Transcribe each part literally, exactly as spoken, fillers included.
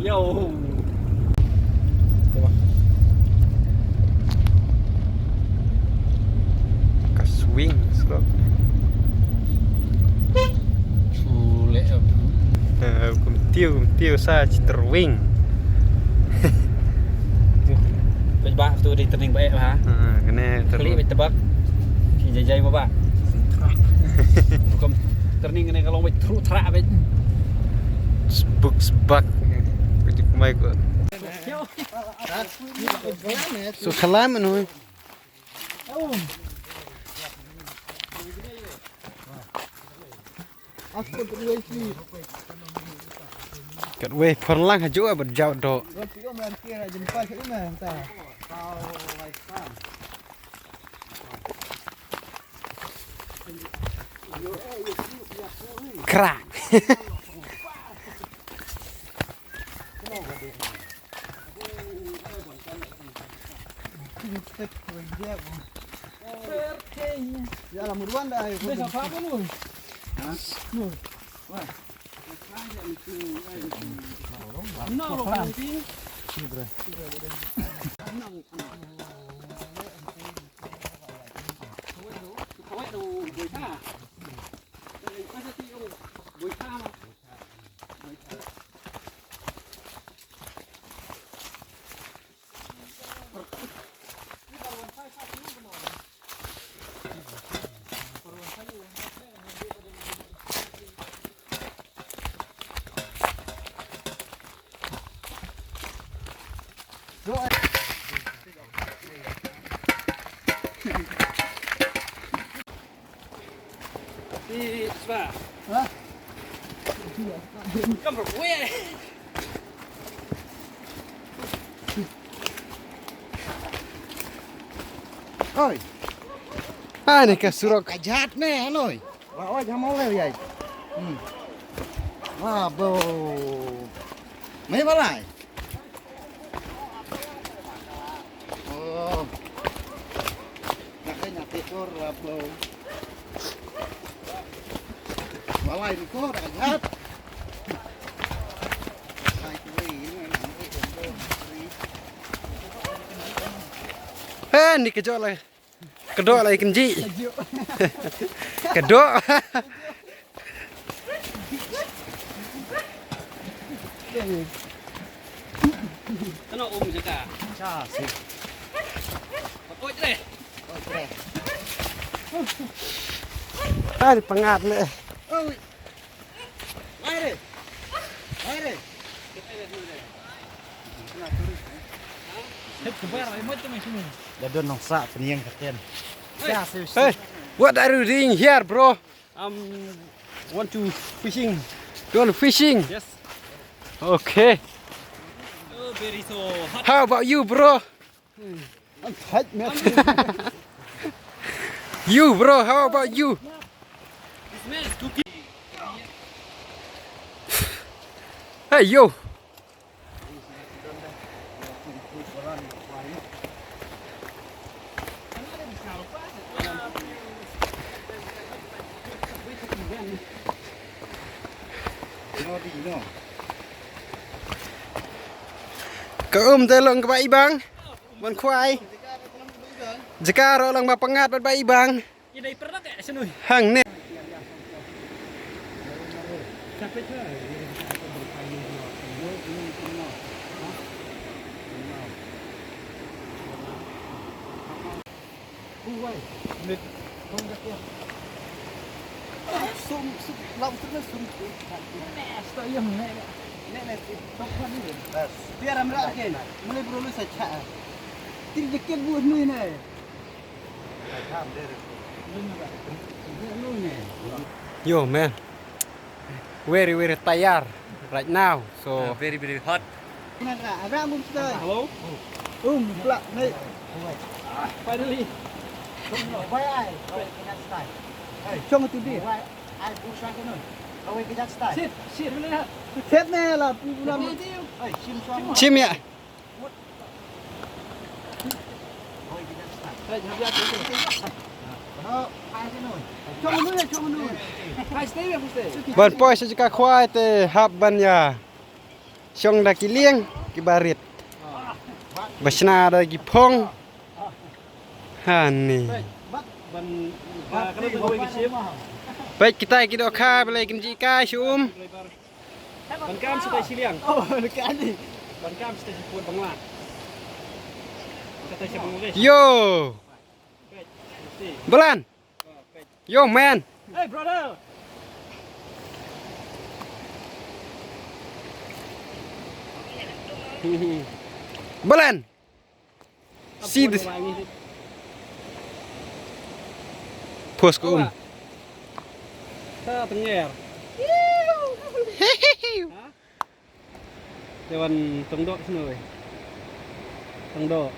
Ka swing, so. Chule. Eh, kumtiu, kumtiu sa chitrwing. Peit ba tu di turning baik ba. Ha, kane klik turning. Beit tebak. Ki jai jai ba ba. Bukan turning kane kalau beit tru tra beit. Sbuk sbak. Beit kumai ko. So khalam anu. Katwei pharlang hajuh ba jaw do. Krak. Ya la muruan da ai. Oi. Ani ka surok ka jat ne, anoi. Wa, wa, jam ole yai. Hmm. Wa, bo. Mai balai. Oh. Nak kena tekor, wa, bo. Balai ni ko dah jat. He, ni kejot lah. Kedok lah ikan ji. Kedok. Kena um jaka. Cha si. Pakoi deh. Pakoi deh. Tadi pengat le. Oi. Mai re. Mai re. Hey, what are you doing here, bro? Um, want to fishing. You want fishing? Yes. Okay. Oh, very so hot. How about you, bro? I'm tight, man. You, bro, how about you? This man is cooking. Hey, yo. Ka um te long kaba ibang. Wan khwai. Jaka ro long ba pangat bad ba ibang. Hangne. Yo, man. Very, very tired right now. So, very, very hot. Hello? Um, plak, naik. Finally. Chong tu dia. Sit, sit, boleh tak? Sit ni lah, pu pulang. Chim ya. Ban poi sha jaka khwai te hap ban ïa. Shong da ki lieng ki barit. Ba shna da ki phong. Hani. Peit kita ki dohkha balei kin jih kai sha um. Ban kam sha tai shiliang. Oh, ban kam ni. Ban kam sha tai shi pud Bangla. Sha tai shi Bangladesh. Yo. Peit. Balan. Yo, man. Hey, brother. Balan. See this. Post ko um. Sa tenger. Ha? Te wan tong doh snow eh. Tong doh.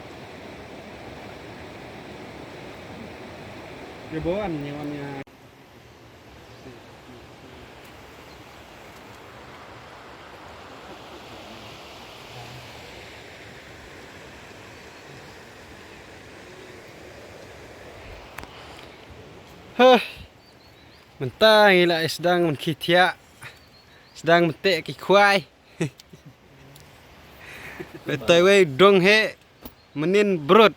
Ye bo wan, ye wan ya. Huh. Mynta ngi la sdang mynkhih thiah. Sdang mynta ki khwai. Mynta wei dong he. Mynnin brut.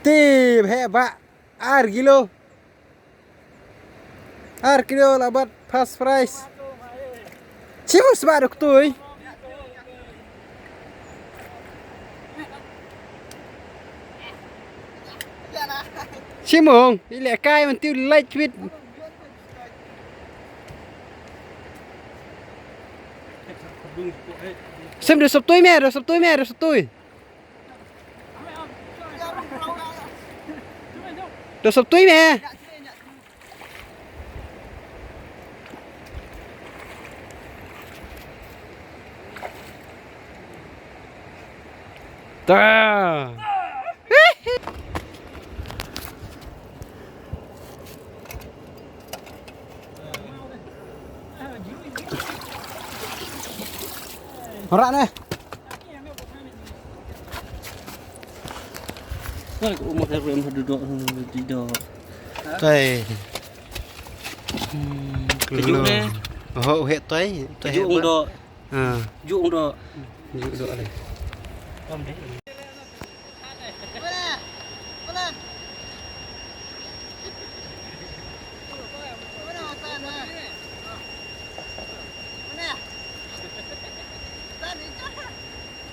Te bheh ba ar kilo. Ar kilo la bat first prize. Chimus ba dok tui. Chimong, ile kai man tiu light wit. Sem do sop tui me, do sop tui me, do sop tui. Do sop tui me. Ta. Ora ne. Wah, ko umur saya belum duduk, duduk. Tai. Hmm, Kejuk ne. Oh, hek tai. Tai. Kejuk hek ung dok. Ha. Juk ung dok. Juk dok ale.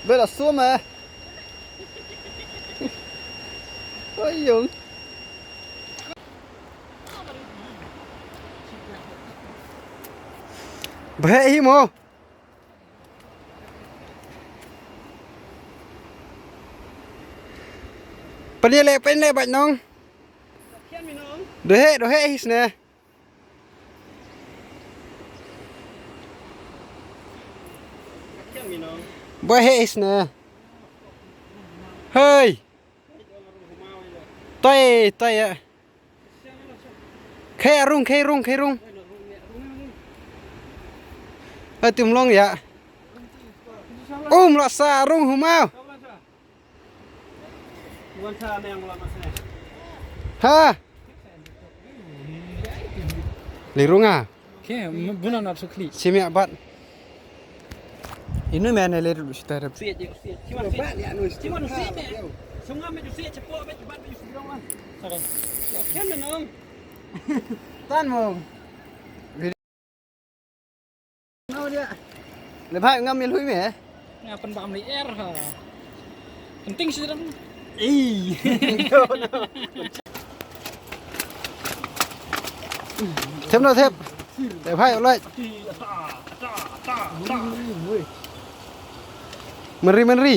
Bela sum eh. Oi yung. Bheh hi mo. Pynleh pynleh bad nong. Dohe dohe hi sne. Ba he is na. Hey. Toi toi ya. Khe rung khe rung khe rung. Hai tum long ya. Um la sa rung humau. Ha. Lirunga. Ke buna na sukli. Simi abat. Inu mene le ru sita rep. Siat je siat. Cuma siat. Cuma siat me. Sunga me ju siat cepo me cepat me ju sidong lah. Kan menong. Tan mong. Nau dia. Le bhai ngam mil hui me eh. Nga pynbam li er ha. Penting sih dong. Ih. Thep no thep. Le bhai olai. Menri menri.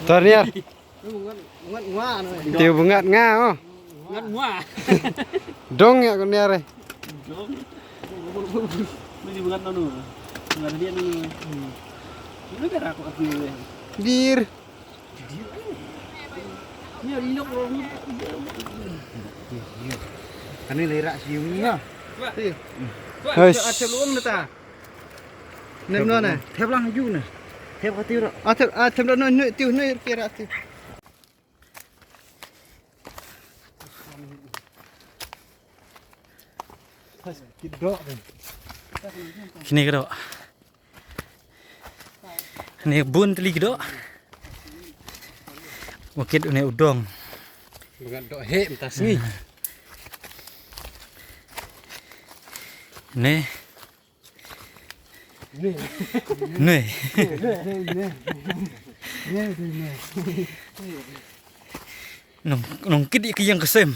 Tar niar. Ngat ngwa no. Tiu bu ngat nga oh. Ngat ngwa. Dong ya ko niar eh. Dong. Ni bu ngat no no. Ngat dia no. Ni ka ra ko aku eh. Dir. Ni ri nok ro. Ani le ra si yung na. Hei. Acha luong na ta. Nem no na. Thep lang ju na. Hep ka tiu ro. Ah, tem, ah, tem ro, no, no, tiu, no, ir kira tiu. Kine ka doh. Kine bun tylli ki doh. Wa kit une u dong. Ba nga doh heh mynta sngi. Ne. Ne. Ne. Nong, nong kit ïa ka ïing ka sem.